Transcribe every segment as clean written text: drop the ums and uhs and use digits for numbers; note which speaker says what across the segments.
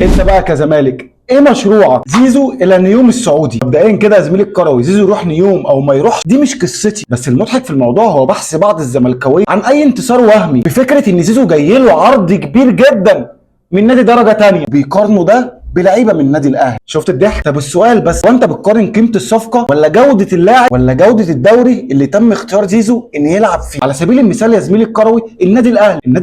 Speaker 1: انت بقى كزمالك ايه مشروعك؟ زيزو الى نيوم السعودي. مبدئيا كده يا زميلي الكروي، زيزو يروح نيوم او ما يروحش دي مش قصتي، بس المضحك في الموضوع هو بحث بعض الزملكاويه عن اي انتصار وهمي بفكره ان زيزو جاي له عرض كبير جدا من نادي درجه ثانية، بيقارنوا ده بلعيبه من النادي الاهلي. شفت الضحك؟ طب السؤال بس، وانت بتقارن قيمة الصفقة ولا جوده اللاعب ولا جوده الدوري اللي تم اختيار زيزو ان يلعب فيه؟ على سبيل المثال يا زميلي الكروي، النادي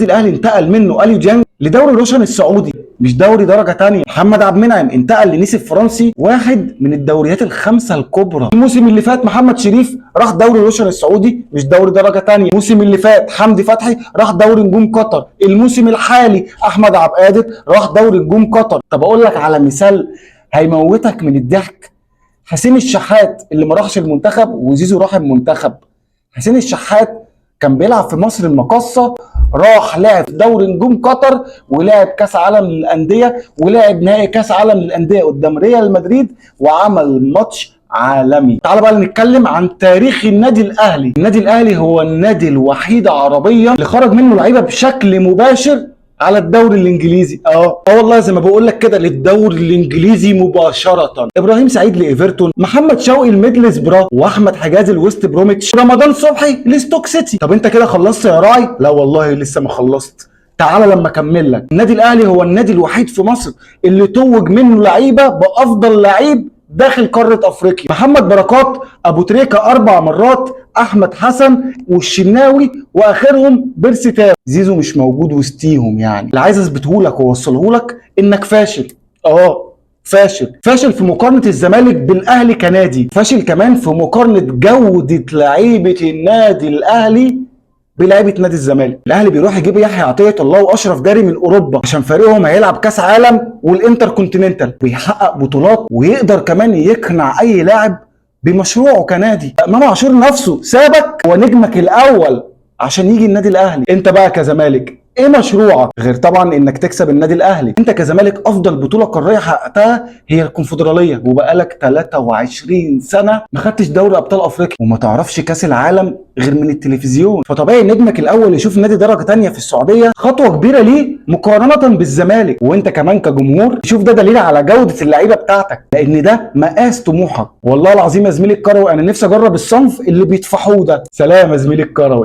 Speaker 1: الاهلي انتقل منه اليو ديانج لدوري روشن السعودي، مش دوري درجه ثانية. محمد عبد المنعم انتقل لنيس الفرنسي، واحد من الدوريات الخمسة الكبرى. الموسم اللي فات محمد شريف راح دوري روشن السعودي، مش دوري درجه ثانية. الموسم اللي فات حمدي فتحي راح دوري نجوم قطر. الموسم الحالي احمد عبد القادر راح دوري نجوم قطر. طب اقول لك على مثال هيموتك من الضحك، حسين الشحات اللي ما راحش المنتخب وزيزو راح المنتخب. حسين الشحات كان بيلعب في مصر المقاصة، راح لعب في دوري نجوم قطر، ولعب كاس عالم للاندية، ولعب نهائي كاس عالم للاندية قدام ريال مدريد، وعمل ماتش عالمي. تعال بقى نتكلم عن تاريخ النادي الاهلي. النادي الاهلي هو النادي الوحيد عربيا اللي خرج منه لعيبة بشكل مباشر على الدوري الانجليزي. اه والله زي ما بقول لك كده، للدوري الانجليزي مباشرة. ابراهيم سعيد لايفرتون، محمد شوقي الميدلسبرا، واحمد حجازي الويست بروميتش، رمضان صبحي لستوك سيتي. طب انت كده خلصت يا راعي؟ لا والله لسه ما خلصت، تعالى لما اكمل لك. النادي الاهلي هو النادي الوحيد في مصر اللي توج منه لعيبة بافضل لعيب داخل قارة افريقيا. محمد بركات، ابو تريكه 4 مرات، احمد حسن والشناوي، واخرهم بيرسي تاو. زيزو مش موجود وسطيهم. يعني اللي عايز اثبته لك واوصله لك انك فاشل. فاشل، فاشل في مقارنة الزمالك بالاهلي كنادي، فاشل كمان في مقارنة جوده لعيبة النادي الاهلي بلعيبه نادي الزمالك. الاهلي بيروح يجيب يحيى عطية الله واشرف داري من اوروبا عشان فريقهم هيلعب كاس عالم والانتر كونتيننتال، بيحقق بطولات ويقدر كمان يقنع اي لاعب بمشروعه كنادي. امام عاشور نفسه سابك ونجمك الاول عشان يجي النادي الاهلي. انت بقى كزمالك ايه مشروعك غير طبعا انك تكسب النادي الاهلي؟ انت كزمالك افضل بطوله قارية حققتها هي الكونفدراليه، وبقالك 23 سنة ما خدتش دوري ابطال افريقيا، وما تعرفش كاس العالم غير من التلفزيون. فطبيعي نجمك الاول يشوف نادي درجه تانية في السعودية خطوة كبيرة ليه مقارنة بالزمالك. وانت كمان كجمهور تشوف ده دليل على جوده اللعيبة بتاعتك، لان ده مقاس طموحك. والله العظيم يا زميلي الكروي انا نفسي اجرب الصنف اللي بيطفحوه ده. سلام يا زميلي الكروي.